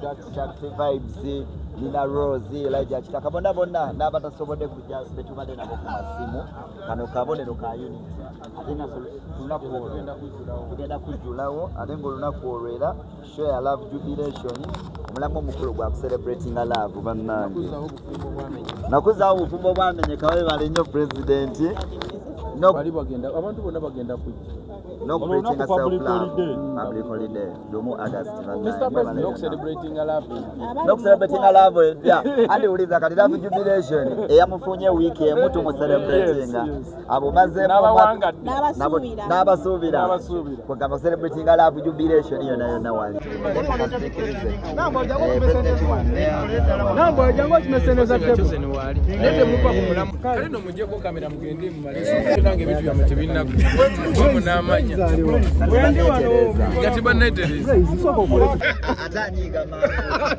Taxi Vibes, Nina Rose, Elijah Kitaka, bonna bonna n'abatasobodde kujja betubadde nabo ku masimu. Kano kabonero ka unity, ate nga lunaku olwo tugenda kujjulawo, ate ng'olunaku olwo era show ya Love Jubilation, omulamu omukulu gwa kucelebratinga love bannange, nakuzaawo obufumbo bwamenyeka. Webale nnyo pulezidenti. Abantu bonna bagenda kujja. N'okupreachinga self love, public holiday lumu August. N'okucelebratinga love. N'okucelebratinga love empya. Andi wuliza kati Love Jubilation eyamufunye wiiki emu tumucelebratinga, abo mazeemu n'abasuubira kwegamba celebratinga Love Jubilation yonna yonna wali. Naye temuva ku mulamu. Kale no muggyeko kamera mugende mumale nange ebintu byammwe tebinnaggwa munaamanya nga tebanneetereza.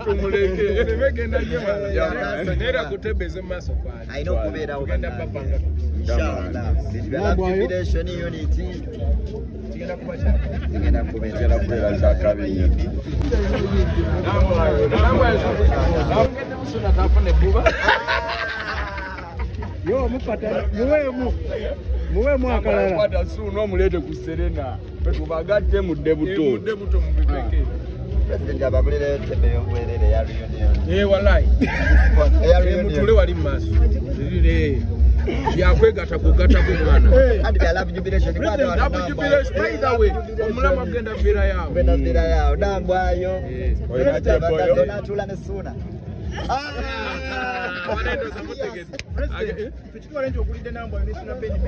Tumuleke ereme gye naye kutebeza mu maaso kwali alina okubeerawo. Tugenda papanga. Inshallah Love Jubilation unity. Kigenda kuba kyaka. Tugenda kubeera kubeera kyakabi nnyo. Ngende musuna tafuna ebbuba. Yo mupata muweemu muweemu akalala. Kwata suuna omuleete ku Serena tubagatte mudde buto. Mudde buto mubiveke. President abagulira entebe y'obwerere ya reunion. Eh, wallahi. Eya reunion. Mutule wali mu maaso byakwegatta kugattako mwana. Andi bya Love Jubilation. Love Jubilation, by the way, omulamu agenda viira yawo. Genda viira yawo nambwayo natula ne Suuna.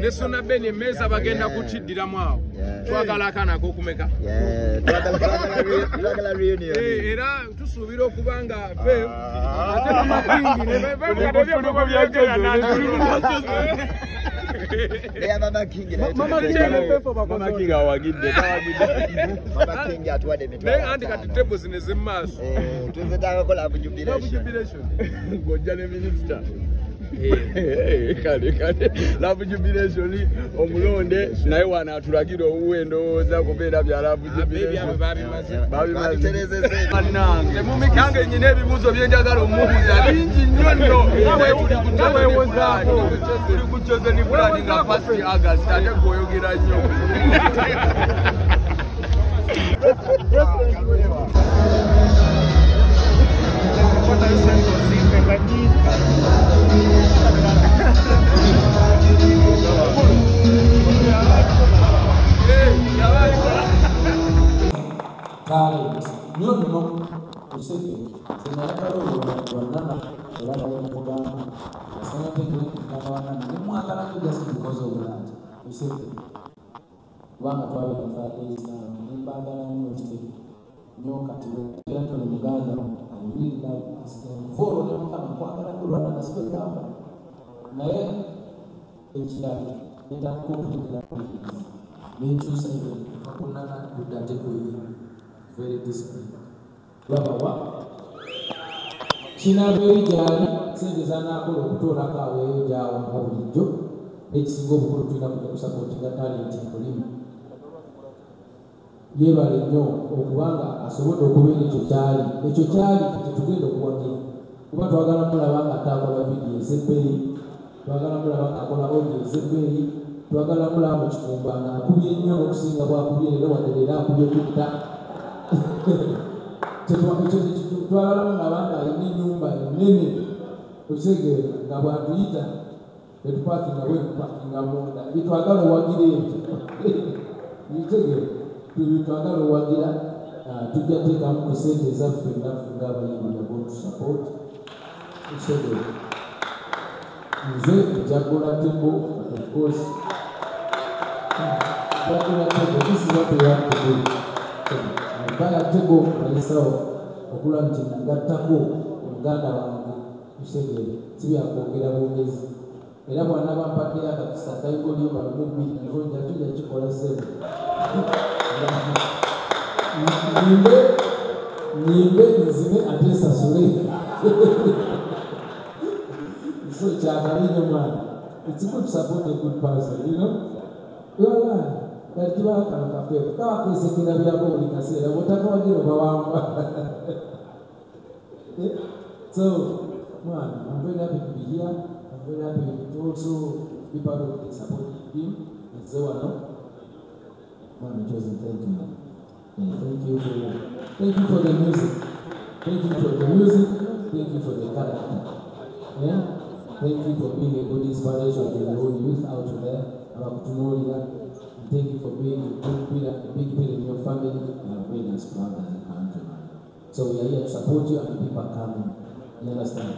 Ne Suuna Beni emmeeza bagenda kukiddiramu awo. Twagala akaana ak'okumeka. Era tusuubira okuba nga fe ate Mama King. Mama King awagidde. Mama King atuwadde emitwalo. Naye anti kati table zino ez'emumaaso tuzetaagako Love Jubilation. Ng'ojja ne minisita. Kale kale Love Jubilation omulonde naye wano atulagira owuwe ndowooza kubeera bya Love Jubilation. Babiterezeza. Bannange, nange nyina ebibuuzo byenjagala omubuuza bingi nnyo nno, naye tuli ku Chosen Blood nga 1st August, ate gweoyogera nnyo. Talent nyo nno oseke senayagala olwanana era nemugamba asanyategerekugamba wanana nemwagala nyo just because of that oseke, kubanga twabeera fathers nembagala nnyo okiteke nyo. Kati wetole muganda, I really love this guy. Nfolo ne mukama nkwagala nnyo lwanana sibegamba, naye ekirala netandika okutegera nenkyusa even kuva kunana kudda ate kuye very disciplined. Babawa kinabeeri gyali sente zanakola okutoolako aweeyo gyawa nga bulijjo. N'ekisinga obukulu tulina kujja kusupportinga talent mulimu. Yeebale nnyo okubanga asobodde okubeera ekyo kyali, ekyo kyali tetugenda okuwagira, kuba twagala mulaba nga ate akola vidiyo ez'ebbeeyi, twagala mulaba nga akola audio ez'ebbeeyi, twagala mulaba mu kifumba nga akubye nnyo okusinga bwakubye leero, wadde leero akubye kutta. Twagala mulaba nga alina ennyumba ennene okitegeera, nga bwatuyita tetupakinga bwetupakinga munda. Byetwagala owagira ebyo bitegeera, twagala owagira. Tujja teekamu ku sente ezaffe naffe ng'abayimbi nabo to support ekitegeera. Nze njagula table, but of course njagula table. This is what we have to do. I buy a table myself okula nti ngattako omuganda wange ekitegeera, si byakwogera bwogezi. Era bw'anaaba mpaddeyo akakisa akayigo lumu bbiri nja tujja kikola sebo, nyimbe nyimbe nzime ate nsasule. So kyakabi nnyo mwana. It's good to support a good person. Wala kati kiba kano kafeefu kaba kwesekera byako buli kaseera bw'otakawagira oba wangwa. So, man, I'm very happy to be here. I'm very happy to also be part of the supporting team. And so on. Man, Chosen, thank you, man. Yeah, thank you for the music. Thank you for the music. Thank you for the character. Yeah? Thank you for being a good inspiration to the whole youth out there. And thank you for being a good pillar, a big pillar in your family. You have made us proud as a country, man. So we are here to support you, and people are coming. You understand?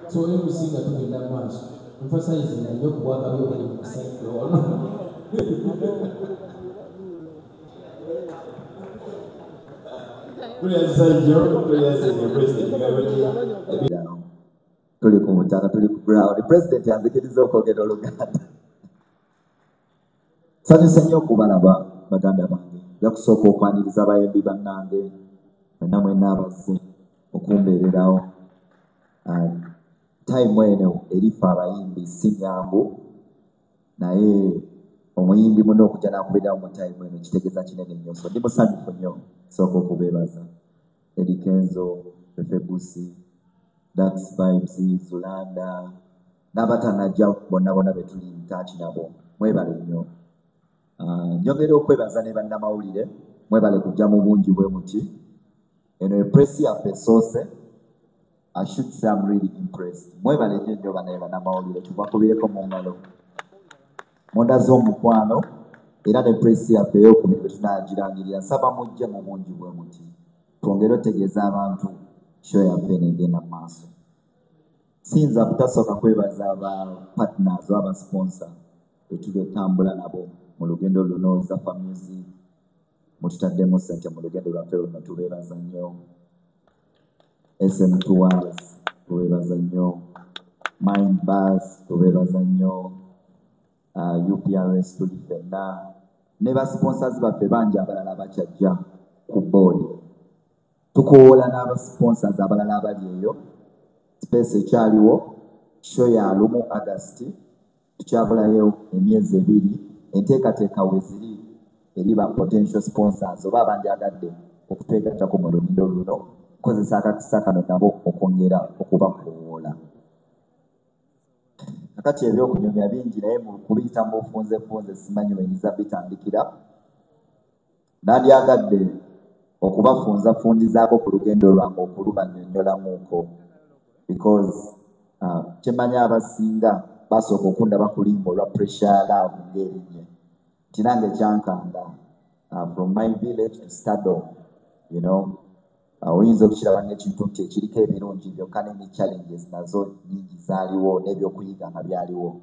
So every singer to get that much. Emphasizing that you work out your way. Tuli ku mutaka, tuli ku ground. President yanzikiriza okwogera Oluganda. Nsanyuse nnyo okubalaba baganda bange. Nja kusooka okwaniriza abayimbi bannange mwenna mwenna abazze okumbeererawo. Time eno erifa abayimbi si nnyangu, naye omuyimbi munno okujja n'akubeerawo mu time eno kitegeeza kinene nnyo. So ndi musanyufu nnyo, nsooka okubeebaza. Eddy Kenzo, Fefe Busi, Dax Vibes, Zulanda, n'abatanajja bonna bonna be tuli in touch nabo, mwebale nnyo. Njongera okwebaza ne bannamawulire, mwebale kujja mu bungi bwe muti. Eno press yaffe esoose. I should say I'm really impressed. Mwebale nnyo nnyo bannaye bannamawulire, tubakubireko mu ngalo. Mundaze omukwano, era ne press yaffe ey'okubiri bwe tunaagirangirira, nsaba mujje mu bungi bwe muti. Twongere otegeeza abantu show yaffe eno egenda mu maaso. Siyinza butasooka kwebaza aba partners oba aba sponsor betutambula nabo mu lugendo luno. Zafa Music, mututaddemu ssente mu lugendo lwaffe luno, tubeebaza nnyo. SM Tours, tubeebaza nnyo. Mind Bus, tubeebaza nnyo. UPRS tuli ffenna. Ne ba sponsors baffe bangi abalala bakyajja ku board. Tukoola n'aba sponsors abalala abali eyo. Space ekyaliwo, show ya lumu August, tukyabulayo emyezi ebiri. Enteekateeka we ziri eri ba potential sponsors oba abandyagadde okutwegattako mu lugendo luno, kukozesa akakisa kano nabo okwongera okubakoowoola. Kakati ebyokunyumya bingi, naye mu kubiyita mu bufunzefunze simanyi we nnyinza bitandikira. Nandyagadde okubafunzafundizaako ku lugendo lwange okulubannyonnyolamuko, because kyemanyi abasinga basooka okundaba ku limbo olwa Pressure Love ng'erinnya nti nange kyankanga, from my village to stardom, you know. Oyinza okukiraba ng'ekintu nti ekiriko ebirungi byokka ne challenges nazo nnyingi zaaliwo n'ebyokuyiga nga byaliwo.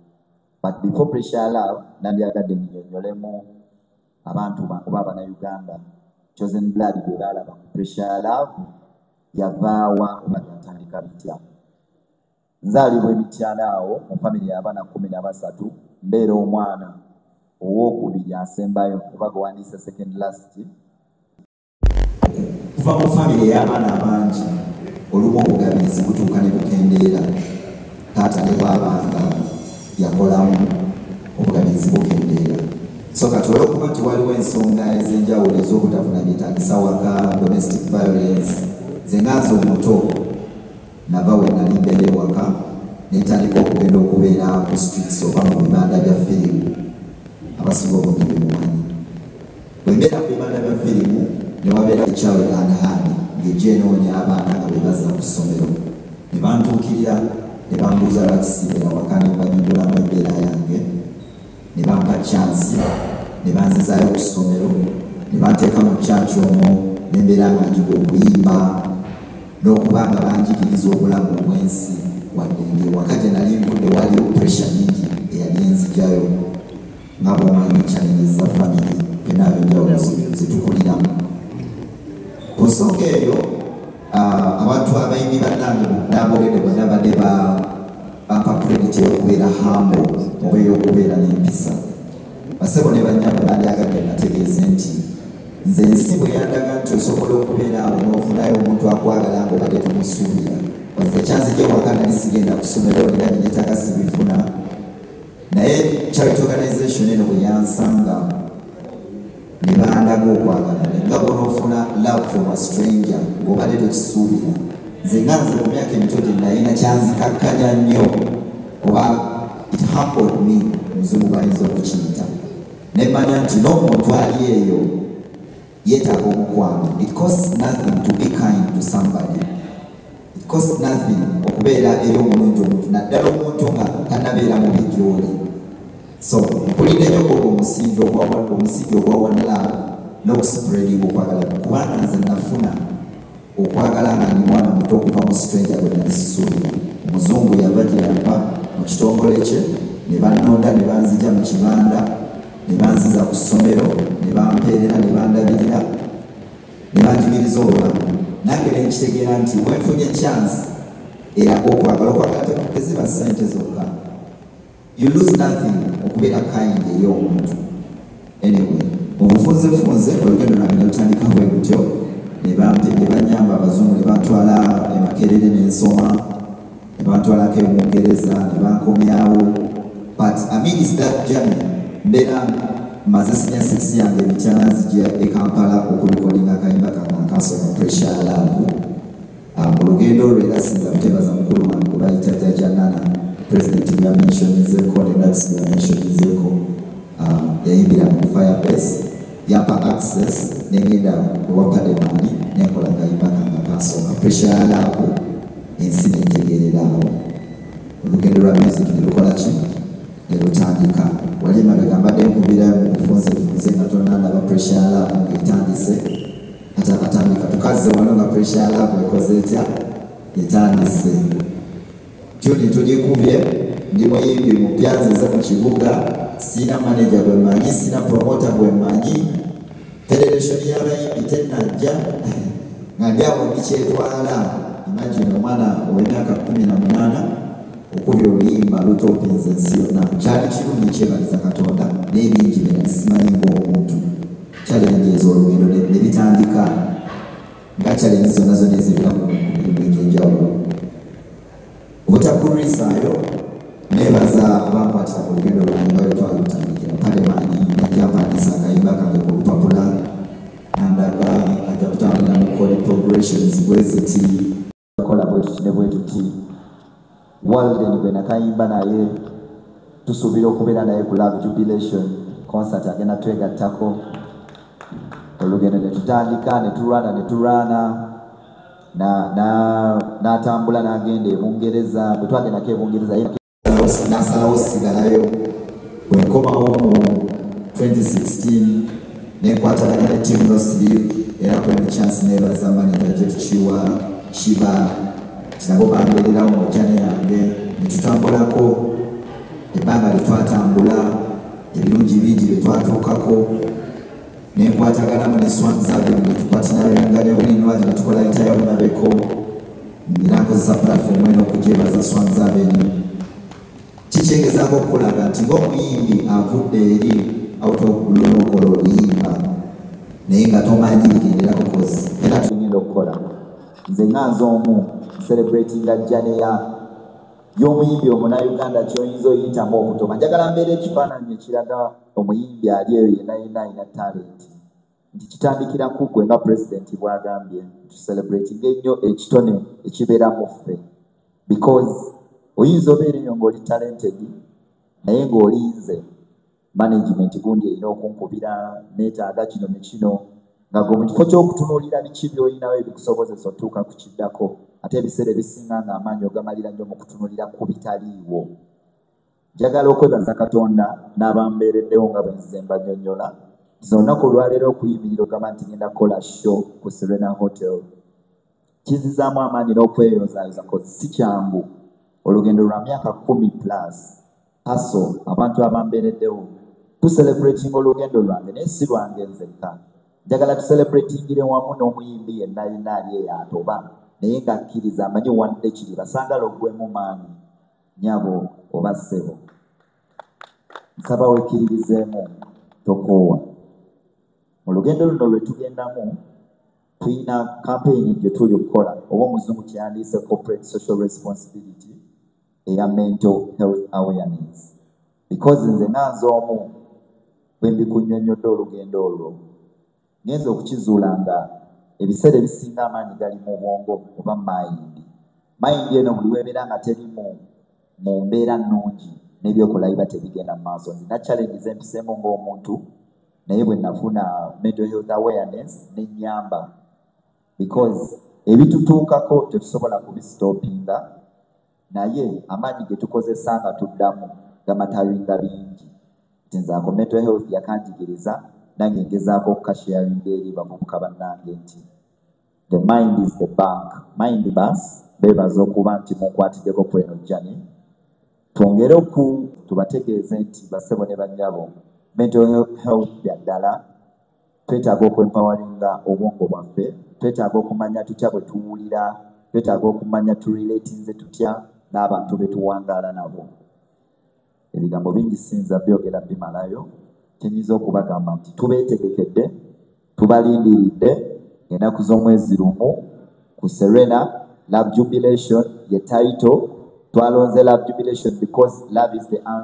But before Pressure Love, nandyagadde nnyonnyolemu abantu bange oba Abannayuganda Chosen Blood gwe baalaba ku Pressure Love yavaawa oba byatandika bitya. Nzaalibwa emityana awo mu famire y'abaana 13, mbeera omwana owookubiri asembayo oba gwe second last. Kuva mu famire y'abaana abangi, olumu obugabirizi butuuka ne bukendeera. Taata ne bw'abanga yakolamu, obugabirizi bukendeera. So kati olw'okuba nti waliwo ensonga ez'enjawulo ez'obutafuna byetaagisa waka, domestic violence, nze nga nze omuto nava we nali mbeera ewaka ne ntandika okugenda okubeera ku streets oba mu bibanda bya firimu. Abasinga obungi bemumanyi. Bwe mbeera mu bibanda bya firimu ne wabeera Child and Hand ng'ejja enoonya abaana nga bwe bazza ku ssomero. Ne bantuukirira ne bambuuza lwaki sibeera waka, ne mbanyonnyolamu embeera yange, ne bampa chance ne banzizaayo ku ssomero, ne banteeka mu church omwo ne mbeera nga njiga okuyimba n'okuba nga banjigiriza obulamu obw'ensi. Wadde ng'ewaka gye nali nvudde waliwo pressure nnyingi eyali enzigyayo, nga bw'omanyi challenges za family byonna ab'enjawulo zetukuliramu. Ku nsonga eyo, abantu abayimbi bannange n'aboogedde bonna badde bampa credit ey'okubeera humble oba ey'okubeera n'empisa. Basebo ne bannyabo, bandyagadde nategeeze nti nze ensi bwe yandaga nti osobola okubeera awo n'ofunayo omuntu akwagala ng'obadde tomusuubira. Nze ekyanzija ewaka nali sigenda ku ssomero, nina bye neetaaga sibifuna. Naye charity organization eno bwe yansanga Ne bandaga okwagala nga bw'onoofuna love from a stranger ng'obadde tokisuubira. Nze nga nze mu myaka emito gye nalina kyanzikakkanya nnyo, oba it humbled me, omuzungu bw'ayinza okukiyita. Ne mmanya nti n'omuntu ali eyo yeetaaga omukwano. It costs nothing to be kind to somebody. It costs nothing okubeera eri omulungi omuntu, naddala omuntu nga tannabeera mubi gy'oli. So mpulidde nnyo ogwo omusingi ogwa One Love n'okuspreading okwagala, kubanga nze nafuna okwagala nga ndi mwana muto okuva mu stranger gwe nali sisuubira. Omuzungu yava gye yava mu kitongole kye ne bannonda, ne banzija mu kibanda, ne banziza ku ssomero, ne bampeerera, ne bandabirira, ne banjigiriza obulamu. Nange ne nkitegeera nti bwenfunye chance eraga okwagala, okwagala teziba ssente zokka. You lose nothing okubeera kind eri omuntu. Anyway, mu bufunzefunze olugendo lwange ne lutandika bwe lutyo. Ne banyamba abazungu, ne bantwala e Makerere n'ensoma, ne bantwalako e Bungereza, ne bankomyawo. But amidst that journey, mbeera maze senior six yange, emityana, nzija e Kampala okurecordinga akayimba kange akasooka, Pressure Love. Mu lugendo olwo era sinza kutebaza mukulu wange gwe bayita Jajja Nana, president byamentionizeko ne Dax byamentionizeko. Yayimbira mu Firebase, yampa access negenda ewa Pademani nenkola akayimba kange akasooka, Pressure Love. Ensi nentegereraawo, olugendo lwa music ne lukola ki, ne lutandika. Wali emabega mbadde nkubirayo mu bufunzefunze nga tonnandaba Pressure Love ng'etandise, ate akatandika tukazze wano nga Pressure Love ekoze etya, etandise. Tune tugikubye, ndi muyimbi mupya, nzize mu kibuga, sina manager gwe mmanyi, sina promoter gwe mmanyi, federation y'abayimbi tennajja, nga ndi awo ndikyetwala. Imagine omwana ow'emyaka 18 okubya oluyimba lutopinza ensi yonna. Kyali kirungi, kyebaliza Katonda n'ebingi bye simanyi ng'omuntu. Challenge ez'olugendo ne bitandika nga challenge zonna zonna ezibira ku mirimu egy'enjawulo. Obutakulwisaayo, nebaza abankwatira ku lugendo lwange nga bwe twalutandikira. Palemani najampandiisa akayimba kange ku lupapula, nandaga ajja kutambulira mu chord progressions bwe ziti, kola bwe tuti ne bwe tuti. Walden gwe nakayimba naye, tusuubira okubeera naye ku Love Jubilation concert, agenda twegattako. Olugendo ne tutandika, ne tulwana, ne tulwana, n'atambula n'agenda e Bungereza. Bwe twagendako e Bungereza, nasalawo sigalayo. Bwe nkomawo mu 2016, nenkwatagana ne Team No Sleep. Era kweno chance nebaza manager Jeff Kiwa, Kiba, nabo bambeererawo mu journey yange, ne tutambulako ebbanga lye twatambula, ebirungi bingi bye twatuukako. Nenkwataganamu ne Swangz Avenue, netupartneringa ne Winwaji, netukola itayo nabeko. Era nkozesa platform eno okugyebaza Swangz Avenue. Kikyengezaako okulaga nti ng'omuyimbi avudde eri out of blue n'okola oluyimba naye nga tomanyi bigenderako, 'cause era tugenda okukola. Nze nga nze omu celebratinga journey ya y'omuyimbi omunauganda kyoyinza oyitamu okutoma. Njagala mbeera ekifaananyi ekiraga omuyimbi ali eyo yenna yenna alina talent nti kitandikira ku ggwe. Nga pulezidenti bw'agambye, tucelebratinga ennyo ekitone ekibeera mu ffe, because oyinza obeera eyo ng'oli talented naye ng'olinze management gundi erina okunkubira, neetaaga kino ne kino, nga gwe mu kifo ky'okutunuulira biki by'olinawo ebikusobozesa otuuka ku kiddako, ate ebiseera ebisinga nga amaanyi ogamalira nnyo mu kutunuulira ku bitaliiwo. Njagala okwebaza Katonda n'abambeereddewo nga bwe nzize mbanyonnyola nti olunaku olwaleero okuyimirira ogamba nti ngenda kukola show ku Serena Hotel kinzizaamu amaanyi n'okweyozaayoza, 'cause si kyangu. Olugendo lwa myaka 10 plus aso, abantu abambeereddewo, tucelebrating olugendo lwange, naye si lwange nzekka. Njagala tucelebratingire wamu n'omuyimbi yenna yenna ali eyo atoba naye ng'akkiriza amanyi wadde kiri basangala oggwemu maanyi. Nyabo oba ssebo, nsaba wekkiririzeemu, tokoowa. Mu lugendo luno lwe tugendamu, tulina campaign gye tuli okukola, oba omuzungu kyeyandiise corporate social responsibility, eya mental health awareness, because nze nga nze omu bwe Bwe mbikunnyonnyodde olugendo olwo, ngenza okukizuula nga ebiseera ebisinga amaanyi gali mu bwongo oba mind. Mind eno buli weebeera nga teri mu mbeera nnungi, n'ebyokola biba tebigenda mu maaso. Nzina challenge zempiseemu ng'omuntu, naye bwe nafuna mental health awareness nennyamba, because ebitutuukako tetusobola kubistopinga, naye amaanyi ge tukozesa nga tuddamu gamataringa bingi. Nti nze ako mental health yakanjigiriza, nange ngezaako okukasharinga eri bavubuka bannange nti the mind is the bank. Mind bus beebaza okuba nti munkwatiddeko kweno journey. Twongere oku tubategeeze nti bassebo ne bannyabo, mental health bya ddala. Twetaaga okwempoweringa obwongo bwaffe, twetaaga okumanya tutya bwe tuwulira, twetaaga okumanya turelatinze tutya n'abantu be tuwangaala nabo. Ebigambo bingi sinza byogera bimalayo. Kyenyinza okubagamba nti tubeetegekedde, tubalindiridde ennaku z'omwezi 1 ku Serena. Love Jubilation ye title twalonze, Love Jubilation, because love is the answer.